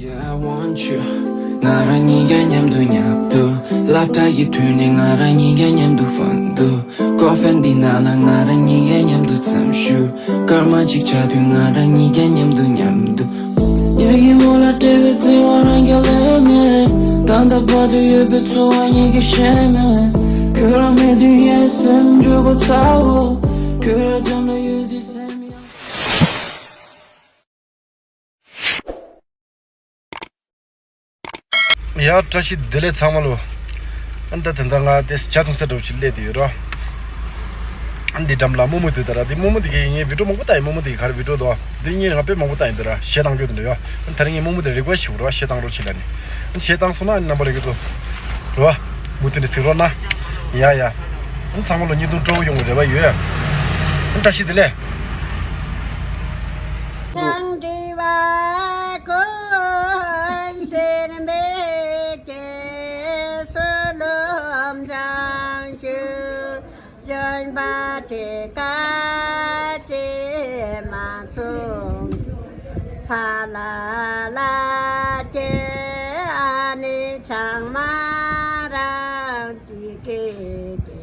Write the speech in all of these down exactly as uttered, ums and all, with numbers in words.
Yeah, I want you. ང་རང་གཉིས་ཀ་མཉམ་དུ་མཉམ་དུ། སློབ་གྲྭ་གི་དུས་ནས་ང་རང་གཉིས་ཀ་མཉམ་དུ་ཕན་དུ། ཀོ་ཧྥེ་འདི་ནང་ལ་ང་རང་གཉིས་ཀ་མཉམ་དུ་འཚམས་ཞུ། སྐར་མ་གཅིག་ཆགས་དུས་ང་རང་གཉིས་ཀ་མཉམ་དུ་མཉམ་དུ། ཉལ་གྱི་མོ་ལ་སྤྲད་པའི་བརྩེ་བ་རང་རྒྱལ་ལས་མེད། ད་ལྟ་བར་དུ་ཡོད་པའི་འཚོ་བ་ཉིད་ཀྱིས་ཤེས་མེད། ཁྱོད་རང་མེད་དུས་ངའི་སེམས་འགྱུར་གོ་ཚ་བོ། ཁྱོད་རང་འགྲམ་ལ་ཡོད་དུས་སེམས་ཡང་། ཡ། བཀྲ་ཤིས་བདེ་ལེགས་ཚང་མ་ལོ། ཨ་ནི་ད་དེ་འདྲ་ང་དེ་ཇ་འཐུང་ས་འདྲ་བོ་ཅིག་སླེབས་བསྡད་ཡོད་ར། ཨ་ནི་འདི་འགྲམ་ལ་རྨོ་མོ་འདུག་ད་ར། འདི་རྨོ་མོ་འདི་གིས་ངས་བི་ཌིའོ་མང་པོ་བཏང་ཡིན། རྨོ་མོ་འདི་གིས་ག་རེ་བི་ཌིའོ་འདུག་འདི་གཉིས་ང་དཔེ་མང་པོ་བཏང་ཡིན་འདུག་ར། གཞས་བཏང་རྒྱུ་དེ་འདྲ་ཡོད། ཨ་ནི་ད་རིང་ངས་རྨོ་མོ་དེ་རི་ཀུ་ཨེ་སི་ཊི་ཞུ་ར། གཞས་བཏང་རོགས་བྱེད་ལབ་ནས། ཨ་ནི་གཞས་བཏང་སོང་ན་ཨ་ནི་རྣམ་པ་ལྷན་རྒྱས་ཚོ། རེད་བ། མུ་མཐུད་ནས་གཟིགས་རོགས་གནང་། ཡ་ཡ། ཨ་ནི་ཚང་མ་ལོ་བརྙན་ཐུང་སྤྲོ་བོ་ཡོང་བའི་རེ་བ་ཡོད། ཨ་ནི་བཀྲ་ཤིས་བདེ་ལེགས། ཀྱང་དྲི་བ་ཀུན་སེལ་བའི་རྒྱལ་སྲས་ཀླུ་བྱང་ཆུབ་ལྗོན་པ་དེ་ག་ཅི་མ་ཚོམ་ཕ་ལ་ལ་ཀྱེ། ཨ་ནི་ཆང་མ་རང་ཅི་ཀེ་ཀེ།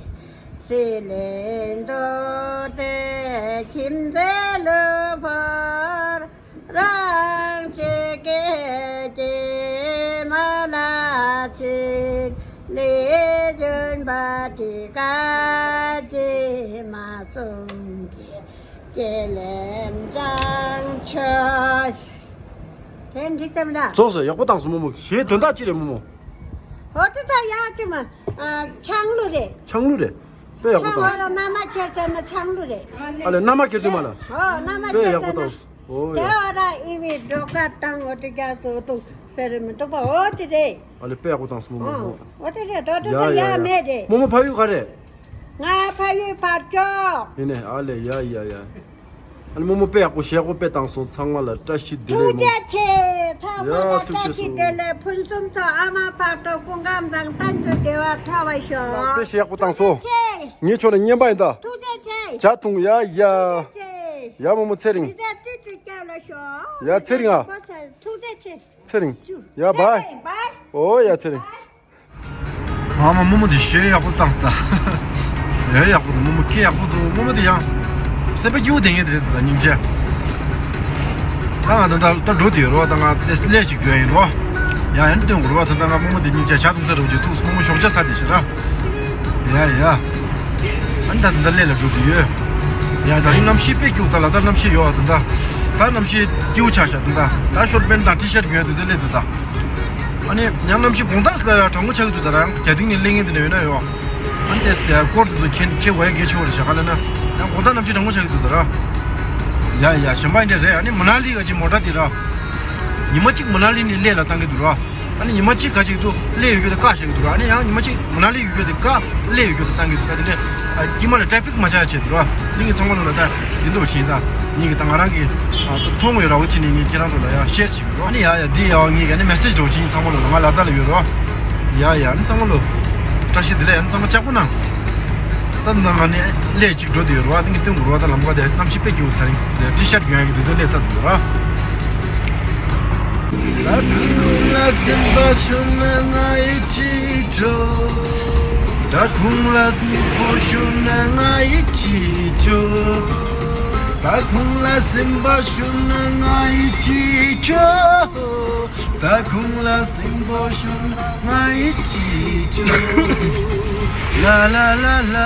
སི་ལེན་དོ་ཏེ་ཁྱིམ་མཚེས་ལུ་ཕོར་རང་ཅི་ཀེ་ཀེ་མ་ལ་ཅི་ལེ་ལྗོན་པ་དེ་ག་ཅི་མ་ཚོམ་ཀེ་ཀེ་ལེམ་ཅང་ཆོས། དེ་འདི་ཙམ་ལ། ཙོགས་སེ་ཡག་པོ་བཏང་སོང་རྨོ་མོ། གཞས་དོན་དག་ཅི་རེད་རྨོ་མོ། ཧོ་ཏི་ད་ཡག་ཅི་མ། ཨ། ཆང་གླུ་རེད། ཆང་གླུ་རེད། དཔེ་ཡག་པོ་ཆང་བཏང་། ཨ་ར་མནའ་མ་ཁྱེར་ཟེར་ན་ཆང་གླུ་རེད། ཨ་ལས་མནའ་མ་ཁྱེར་དུས་མ་ལ། ཧོ་མནའ་མ་དཔེ་ཁྱེར་ཡག་པོ་ཟེར་ན། བཏང་། ཨོ་དེ་ཡ། ཨ་ར་ཨི་བི་འགྲོ་ཁ་བཏང་འོ་དེ་རྒྱ་བཟོ་འདུག་ཟེར་མི་འདུག་པ། ཨོ་དེ་རེད། ཨ་ལས་དཔེ་ཡག་པོ་བཏང་སོང་རྨོ་མོ། ཨོ་དེ་རེད། དོ་དེ་ཡ་ཚོ་ཡ་ཡ་ཡ། མེད་རེད། རྨོ་མོ་ཕ་ཡུལ་ག་རེད། ང་ཕ་ཡུལ་བར་ཅོག་ཡིན་ནས་ཨ་ལས་ཡ་ཡ་ཡ། ཨ་ནི་རྨོ་མོ་དཔེ་ཡག་པོ་གཞས་ཡག་པོ་དཔེ་བཏང་སོང་། ཚང་མ་ལ་བཀྲ་ཤིས་བདེ་ལེགས་རྨོ། ཐུགས་རྗེ་ཆེ། ཚང་མ་ཡ་ལ་ཐུགས་རྗེ་བཀྲ་ཤིས་བདེ་ཆེ། ལེགས། ཕུན་སུམ་ཚོགས། ཨ་མ་བག་དྲོ་སྐུ་ཁམས་བཟང་། གཏན་དུ་བདེ་བ་ཐོབ་པར་ཤོག་དཔེ་གཞས་ཡག་པོ་བཏང་སོང་། ཐུགས་རྗེ་ཆེ། ངས་ཁྱོད་ལ་རྔན་པ་ཡིན་ད། ཐུགས་རྗེ་ཆེ། ཇ་འཐུང་ཡ་ཡ། ཐུགས་རྗེ་ཆེ། ཡ་རྨོ་མོ་ཚེ་རིང་། མི་ཚེ་གཅིག་ཏུ་སྐྱབས་ལ་ཤོག་ཡ་ཚེ་རིང་ཨ། ཐུགས་རྗེ་ཆེ། ཚེ་རིང་། ཡ་བའི། བའི། ཨོ་ཡ་ཚེ་རིང་། ཨ་མ་རྨོ་མོ་དེ་གཞས་ཡག་པོ་བཏང་སྟ། ཡ་ཡག་པོ་འདུག་རྨོ་མོ་སྐད་ཡག་པོ་འདུག་རྨོ་མོ་དེ་ཡང་སེམས་པ་སྐྱིད་པོ་དེ་ངེས་དེ་རེད་ད་སྙིང་རྗེ། ད་ང་ད་ད་ད་འགྲོ་དེ་རོ། ད་ང་དེ་སླད་ཅིག་འགྲོ་ཡིན་རོ། ཡ་ཡན་སྟོན་དགོས་རོ། ད་ད་ང་རྨོ་མོ་དེ་སྙིང་རྗེ། ཇ་འཐུང་ས་རོ་ཅིག་ཐུག་རྨོ་མོ་ཞོགས་ཇ་ཟ་དེ་ཞིག་ར། ཡ་ཡ། ཨ་ནི་ད་ད་ད་སླད་ལ་འགྲོ་དེ་ཡོད། ཡ་ད་རིང་གནམ་གཤིས་དཔེ་སྐྱིད་པོ། ད་ལ་ད་གནམ་གཤིས་ཡོད་ད། ད་ད་གནམ་གཤིས་སྐྱིད་པོ་ཆགས་ཤག་ད་ད་ད་ཤོར་པན་དང་ཊི་ཤར་གྱོན་དེ་ཚོ་སླེབས་དུས་ད། ཨ་ནི་ཡང་གནམ་གཤིས་དགོང་དག་ལ་ཡང་གྲང་མོ་ཆགས་ཀྱི་འདུག་ད་རང་རྒྱ་ཐིང་ནས་གླེང་ངེས་དེ་འདྲ་ཡོད་ན་ཡོད། ཨ་ནི་དེ་སྐོར་དེ་ཚོ་ཁྱེད་ཁྱེད་བས་གལ་ཆེ་བ་རེད་ཤག་ག་ལ་ན། ཡང་དགོང་དག་གནམ་གཤིས་གྲང་མོ་ཆགས་ཀྱི་འདུག་ད་ར། ཡ་ཡ་གཞན་པ་འདྲ་རེད། ཨ་ནི་མ་ན་ལི་ག་ཅིག་མོ་ཊ་དེ་ར། ཉི་མ་གཅིག་མ་ན་ལི་ནས་སླེ་ལ་བཏང་གི་འདུག་ར། ཨ་ནི་ཉི་མ་གཅིག་ག་ཅིག་འདུག་སླེ་ཡོད་རྒྱུ་དེ་བཀག་བཞག་གི་འདུག་ར། ཨ་ནི་ཡང་ཉི་མ་གཅིག་མ་ན་ལི་ཡོད་རྒྱུ་དེ་བཀག་སླེ་ཡོད་རྒྱུ་དེ་བཏང་གི་འདུག་ད་དེ་འདྲ། ཨ་དཀྱིལ་མ་ལ་ཊ་ཕིག་མ་ཆགས་ཆེད་དུ་ར། འདི་གི་ཚང་མ་ལོ་ལ་ད་ཡིན་འདུག་བཞིན་ད། ཉིན་གྱི་ད་ང་རང་གི་ཨ་ད་མཐོང་བའི་ར་བ་ཅི་ནས་ངས་ཁྱེད་རང་ཚོ་ལ་ཡང་ཤེར་བྱེད་ཀྱི་རོགས། ཨ་ནི་ཡ་ཡ་འདི་ཡ་ངས་ཨ་ནི་མེ་སེ་ཇི་འགྲོ་ཅིག་ཡིན། ཚང་མ་ལོ་ལ་ང་ལ་ད་ལ་ཡོད་རོགས། ཡ་ཡ་ཨ་ནི་ཚང་མ་ལོ་བཀྲ་ཤིས་བདེ་ལེགས། ཨ་ནི་ཚང་མ་ལྕགས་པོ་གནང་། ད་ནང་ང་ནས་སླེ་ཅིག་འགྲོ་དུ་ཡོད་རོགས། ཨ་ནི་ངས་སྟོན་དགོས་རོགས། ད་ལམ་ཁ་དེ་གནམ་གཤིས་དཔེ་སྐྱིད་པོ། ཚ་རིང་དེ་ཊི་ཤར་གྱོན་ཡག་གི་དུས་ཚོད་སླེབས་ཚར་འདུག་ར། ད་ཁུང་ལ་སེམས་པ་ཤོར་ན་ང་ཡི་ཅི་ཆོ། ད་ཁུང་ལ་སེམས་པ་ཤོར་ན་ང་ཡི་ཅི་ཆོ། ད་ཁུང་ལ་སེམས་པ་ཤོར་ན་ང་ཡི་ཅི་ཆོ། ད་ཁུང་ལ་སེམས་པ་ཤོར་ན་ང་ཡི་ཅི་ཆོ། ལ་ལ་ལ།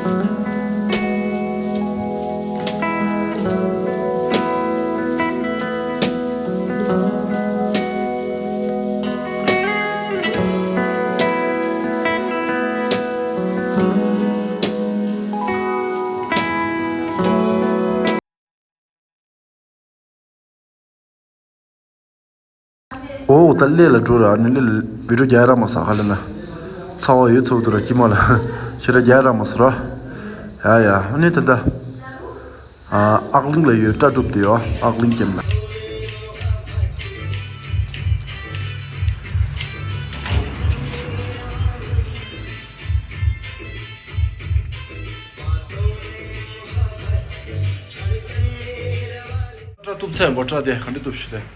འོ་ད་ལས་ལ་འགྲོ་ར་ནི་ལས་ལ་བི་ཌིའོ་རྒྱག་ར་མ་ས་ཁ་ལ་ན། ཚ་བ་ཡོད་ཚོད་དུ་ར་ཀྱི་མ་ལ་ཤི་ར་རྒྱག་ར་མ་ས་ར། ཡ་ཡ་ཨ་ནི་ད་ད། ཨ་ཨག་གླིང་ལ་ཡོད་སྐྲ་གྲུབ་དེ་ཡོ་ཨག་གླིང་ཀེམ་ལ། སྐྲ་གཏུབ་ཚད་པོ་སྐྲ་དེ་ག་འདྲ་གཏུབ་ཤི་དེ།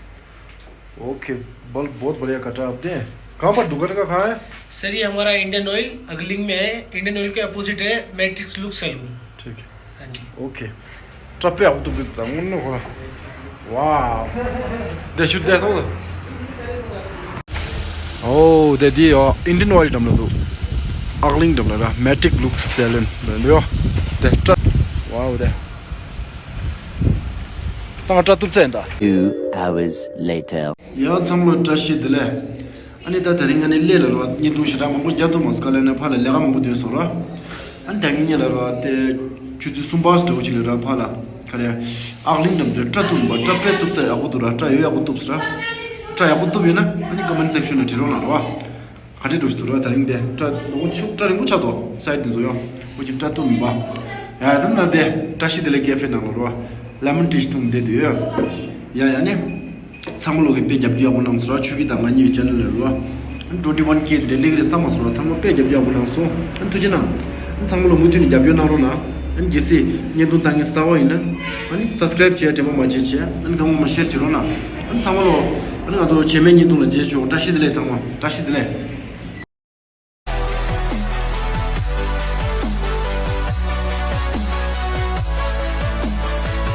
ओके। बल बहुत बढ़िया कटा आपने। कहाँ पर दुकान का कहाँ है? सर, ये हमारा इंडियन ऑयल अगलिंग में है। इंडियन ऑयल के अपोजिट है मैट्रिक्स लुक सैलून। ठीक है। हाँ जी। ओके। ट्रपे आप तो भी तंग न हो। वाह। दे शुद्ध है तो। ओ दे दी ओ इंडियन ऑयल डमलो तो। अगलिंग डमलो रा मैट्रिक लुक सैलून। यो। दे ट्रप। वाह दे। ཏང་སྐྲ་གཏུབ་ཚད་ད། Two hours later. ཡང་ཚང་མ་ལ་བཀྲ་ཤིས་བདེ་ལེགས། ཨ་ནི་ད་དེ་རིང་ང་ནི་སླེ་ལ་རོ་བརྙན་ཐུང་ཞེ་དྲག་མང་པོ་རྒྱག་ཐུབ་མ་སོང་། ག་ལ་ན་ཕ་ལ་ལས་ཀ་མང་པོ་ཐོན་སོང་རོ། ཨ་ནི་ད་ངི་ཉེ་ལ་རོ་དེ་ཆུ་ཚོད་གསུམ་པ་འདྲ་བོ་ཅིག་ལ་ར་ཕ་ལ་ག་རེ་ཨག་གླིང་འགྲམ་དེ་སྐྲ་གཏུབ་པ་སྐྲ་དཔེ་གཏུབ་ས་ཡག་པོ་འདུག་ར། སྐྲ་ཡོད་ཡག་པོ་གཏུབ་ས་ར། སྐྲ་ཡག་པོ་གཏུབ་ཡོད་ན་ཨ་ནི་ཀ་མེན་སེག་ཤོན་ལ་བྲིས་རོགས་གནང་རོ། ག་འདྲས་འགྲོ་ཞིག་འདུག་ར། ད་རིང་དེ་སྐྲ་ལོ་ཆུ་སྐྲ་རིང་པོ་ཆགས་འདུག་སའི་དེ་ཚོ་ཡོ། ཁོ་ཅིག་སྐྲ་གཏུབ་མིན་པ། ཡ་ད་ན་དེ་བཀྲ་ཤིས་བདེ་ལེགས་ཀེ་ཧྥེ་ནང་ལ་རོ། ལེ་མོན་ཊི་ཞིག་འཐུང་བསྡད་དུས་ཡོ། ཡ་ཡ་ནི། ཚང་མ་ལོ་གི་དཔེ་རྒྱབ་སྐྱོར་ཡག་པོ་གནང་སོང་ར། ཆུ་བི་དང་ང་གཉིས་ཀྱི་ཅེ་ནལ་ལ་རོ། ཨ་ནི་ཊུ་ཝེན་ཊི་ཝན་ཀེ་དེ་འདྲས་སླེབས་ཀྱི་རེད་བསམ་མ་སོང་ར། ཚང་མ་དཔེ་རྒྱབ་སྐྱོར་ཡག་པོ་གནང་སོང་། ཨ་ནི་ཐུགས་རྗེ་གནང་། ཨ་ནི་ཚང་མ་ལོ་མུ་མཐུད་ནས་རྒྱབ་སྐྱོར་གནང་རོགས་གནང་། ཨ་ནི་གལ་སྲིད་བརྙན་ཐུང་ལྟ་མཁན་གསར་པ་ཡིན་ན། ཨ་ནི་སབ་སི་ཀ་རེབ་བྱེད་ཡ་དྲན་པ་མ་བརྗེད་བྱས། ཨ་ནི་གང་མང་མང་ཤེར་བྱེད་རོགས་གནང་། ཨ་ནི་ཚང་མ་ལོ། ཨ་ནི་ང་ཚོ་རྗེས་མའི་བརྙན་ཐུང་ལ་མཇལ་ཆོག་བཀྲ་ཤིས་བདེ་ལེགས་ཚང་མ། བཀྲ་ཤིས་བདེ་ལེགས།